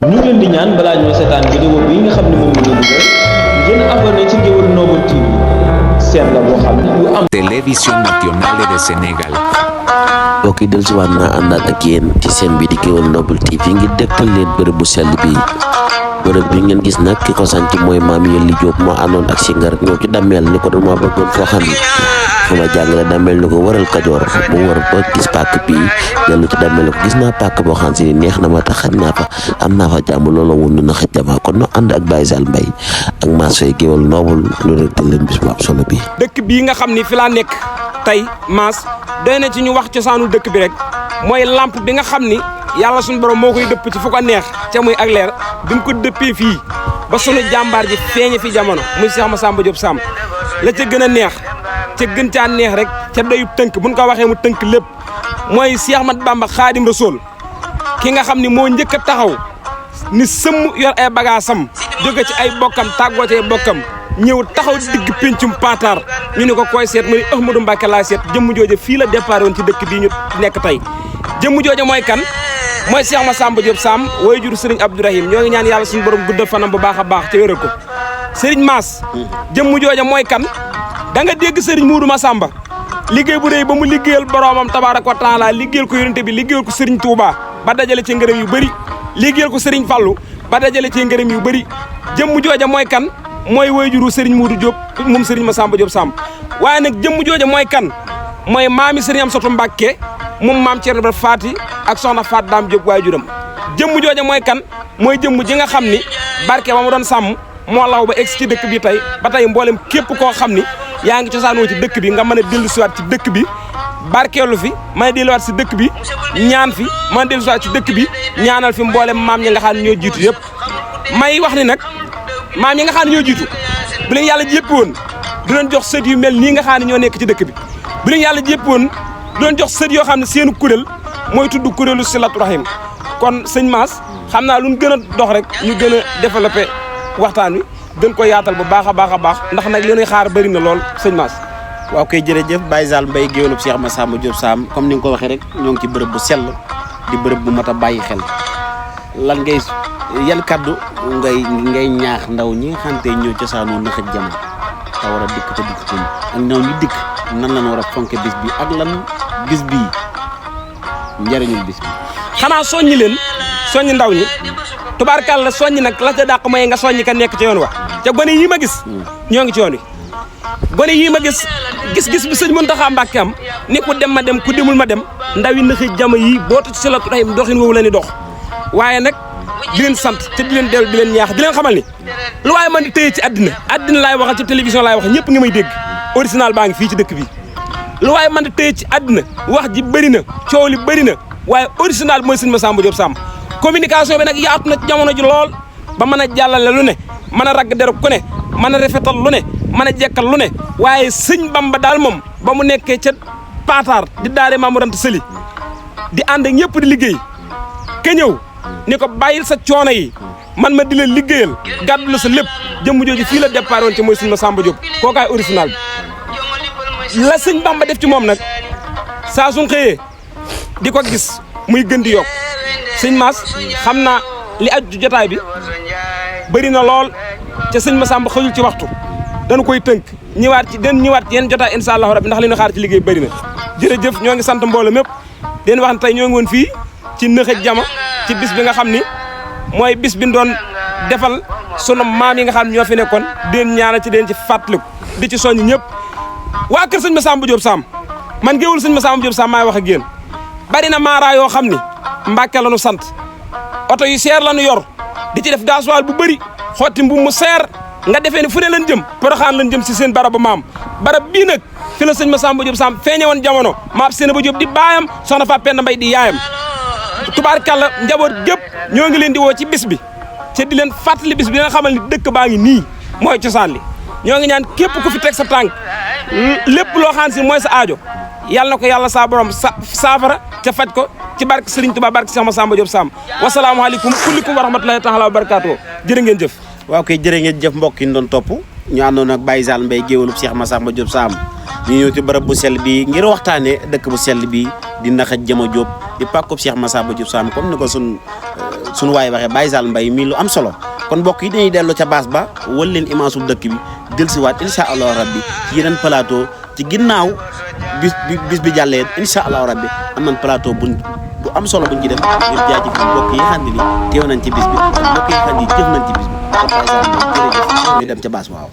ñu leen di ñaan balaa ñoo seetaan vidéo bi nga xam ne moom la ñu dugal ngeen abonné ci Gueoul Noble TV seen la boo xam ne lu am. Télévision nationale de Sénégal. mbokk yi dellusiwaat naa àndaat ak yéen ci seen bi di Gueoul Noble TV ngir dégtal leen bërëb bu sell bi bërëb bi ngeen gis nag ki ko sant mooy maam Yelli Diop moo àndoon ak singar ñëw ci dammeel ni ko dama bëggoon foo xam ni fu ma jàngale dammeel ni ko waral Kajoor mu war ba gis pàkk bii dellu ci dammeel ni ko gis naa pàkk boo xam si ni neex na ma tax xaj naa fa am naa fa jàmm loolu wun na xaj jama kon no ànd ak Baye Zal Mbaye ak Mass Faye Gueoul Noble lu dégtal leen bis bu am solo bi dëkk bii nga xam ni fi laa nekk tey Mass doy na ci ñu wax cosaanu dëkk bi rek mooy lampe bi nga xam ni yàlla suñu borom moo koy dëpp ci fu ko neex ca muy ak leer bi mu ko dëppee fii ba sunu jàmbaar ji feeñe fi jamono muy Cheikh Massamba Diop Samb la ca gën a neex ca gën caa neex rek ca doyub tënk buñ ko waxee mu tënk lépp mooy Cheikh Ahmad Bamba Khadim Rasoul ki nga xam ni moo njëkk a taxaw ni sëmm yor ay bagaasam jóge ci ay bokkam tàggoo ci ay bokkam ñëw taxaw digg péncum Patar ñu ne ko koy seet mu ni Ahmadou Mbacké laa seet jëmm jooje fii la départ woon ci dëkk bii ñu nekk tey jëmm jooje mooy kan mooy Cheikh Massamba Diop Samb wooy jur Serigne Abdourahim ñoo ngi ñaan yàlla suñu borom guddal fanam bu baax a baax ca wéral ko Serigne Mass jëmm jooje mooy kan da nga dégg Serigne Moudou Massamba liggéey bu rëy ba mu liggéeyal boromam tabaaraka wa taala liggéeyal ko yonente bi liggéeyal ko Serigne Touba ba dajale ci ngërëm yu bëri liggéeyal ko Serigne Fallou ba dajale ci ngërëm yu bëri jëmm jooje mooy kan mooy wooy juru Serigne Moudou Diop moom Serigne Massamba Diop Samb waaye nag jëmm jooje mooy kan mooy maami Serigne Amsatou Mbacké moom maam Thierno Ibrahima Faty ak soxna Faat Daam Diop waaye juram jëmm jooje mooy kan mooy jëmm ji nga xam ni barke ba mu doon sàmm moo law ba egg ci dëkk bi tey ba tey mboolem képp koo xam ni yaa ngi cosaanoo ci dëkk bi nga mën a dellu siwaat ci dëkk bi barkeelu fi mën a delluwaat si dëkk bi ñaan fi mën a dellu siwaat ci dëkk bi ñaanal fi mboolem maam ñi nga xam ne ñoo jiitu yëpp may wax ni nag maam ñi nga xam ne ñoo jiitu bu leen yàlla jépp woon du leen jox sët yu mel nii nga xam ne ñoo nekk ci dëkk bi bu leen yàlla jépp woon du leen jox sët yoo xam ne seenu kuréel mooy tudd kuréelu Silatu Rahim kon sëñ Mass xam naa lu ñu gën a dox rek ñu gën a développé waxtaan wi gën ko yaatal bu baax a baax a baax ndax nag li ñuy xaar bëri na lool sëñ Mass. waaw koy jërëjëf Baye Zal Mbaye géwélub Cheikh Massamba Diop Samb comme ni nga ko waxee rek ñoo ngi ci bërëb bu sell di bërëb bu mat a bàyyi xel lan ngay yan kaddu ngay ñaax ndaw ñi nga xam te ñoo cosaanoo nëx ak jamono te war a dikk te dikk ko ak ndaw ñi dikk nan lan war a fonke bis bi ak lan bis bii njëriñul bis bi. xanaa soññi leen soññi ndaw ñi tubaarkàlla soññi nag la ca dàq mooy nga soññi ka nekk ci yoon wa te gone yii ma gis ñoo ngi ci yoon wi gone yii ma gis-gis bi sëñ Mountakha Mbacké am ni ku dem ma dem ku demul ma dem ndaw yi nëxi jama yii bootu ci Silatu Rahim doxin woowu la ni dox waaye nag di leen sant te di leen dellu di leen ñaax di leen xamal ni lu waaye man di tëye ci àddina laay waxal ci télévision laay wax ñëpp nga may dégg original baa ngi fii ci dëkk bi lu waaye man di tëye ci àddina wax ji bëri na coow li bëri na waaye original bi mooy sëñ Massamba Diop Samb communication bi nag yaatu na ci jamono ji lool ba mën a jàllale lu ne mën a ragg deru ku ne mën a rafetal lu ne mën a jekkal lu ne waaye sëñ Bamba daal moom ba mu nekkee ca Patar di daare Maam Mor Anta Sali di ànd ak ñëpp di liggéey ka ñëw ni ko bàyyil sa coono yi man ma di leen liggéeyal gàddu la sa lépp jëmm jooju fii la départ woon ci mooy sëñ Massamba Diop kookaay original bi la sëñ Bamba def ci moom nag saa suñ xëyee di ko gis muy gën di yokk sëñ Mass xam naa li aju jotaay bi bëri na lool ca sëñ Massamba xëyul ci waxtu dañu koy tënk ñëwaat ci yenn jotaay incha allahu rabbi ndax li ñu xaar ci liggéey bëri na jërëjëf ñoo ngi sant mbooloo mépp den wax ne tey ñoo ngi woon fii ci nëx ak jama ci bis bi nga xam ni mooy bis bi doon defal sunu maam yi nga xam ne ñoo fi nekkoon den ñaanal ci den ci fàttaliku di ci soññ ñëpp waa kër sëñ Massamba Diop Samb man géewul sëñ Massamba Diop Samb maay wax ak yéen bari na maara yoo xam ni Mbàkke la nu sant oto yu seer la nu yor di ci def gasoil bu bëri xotti mbu mu seer nga defee ni fu ne leen jëm Porokhane leen jëm si seen barabu maam barab bii nag fi la sëñ Massamba Diop Samb feeñe woon jamono maam Seynabou Diop di baayam soxna Fa Penda Mbay di yaayam tubaarkàlla njaboot gépp ñoo ngi leen di woo ci bis bi te di leen fàttali bis bi nga xamal ni dëkk baa ngi nii mooy cosaan li ñoo ngi ñaan képp ku fi teg sa tànk lépp loo xam si mooy sa aajo yàlla na ko yàlla saa borom saafara ca faj ko ci barke Serigne Touba barke Cheikh Massamba Diop Samb wasalaamaaleykum kullikum wa rahmatulahi taala wa barakaatu jërë ngeen jëf. waaw kay jërë ngeen jëf mbokk yi ñu doon topp ñu àndoon ak Baye Zal Mbaye géwélub Cheikh Massamba Diop Samb ñu ñëw ci bërëb bu sell bi ngir waxtaanee dëkk bu sell bi di Naxa Jëma Diop di pàkkub Cheikh Massamba Diop Sam comme ni ko sun waay waxee Baye Sall Mbaye mii lu am solo kon mbokk yi dañuy dellu ca baas ba wal leen image dëkk bi dellusiwaat incha allahu rabbi ci yeneen plateau ci ginnaaw bis bi jàllee incha allahu rabbi am nañ plateau bu am solo buñ ci def ngir jaajëfal mbokk yi xam ne ni teew nañ ci bis bi ak mbokk yi xam ne jëf nañ ci bis bi kon Baye Sall Mbaye jërëjëf ñu dem ca baas waaw.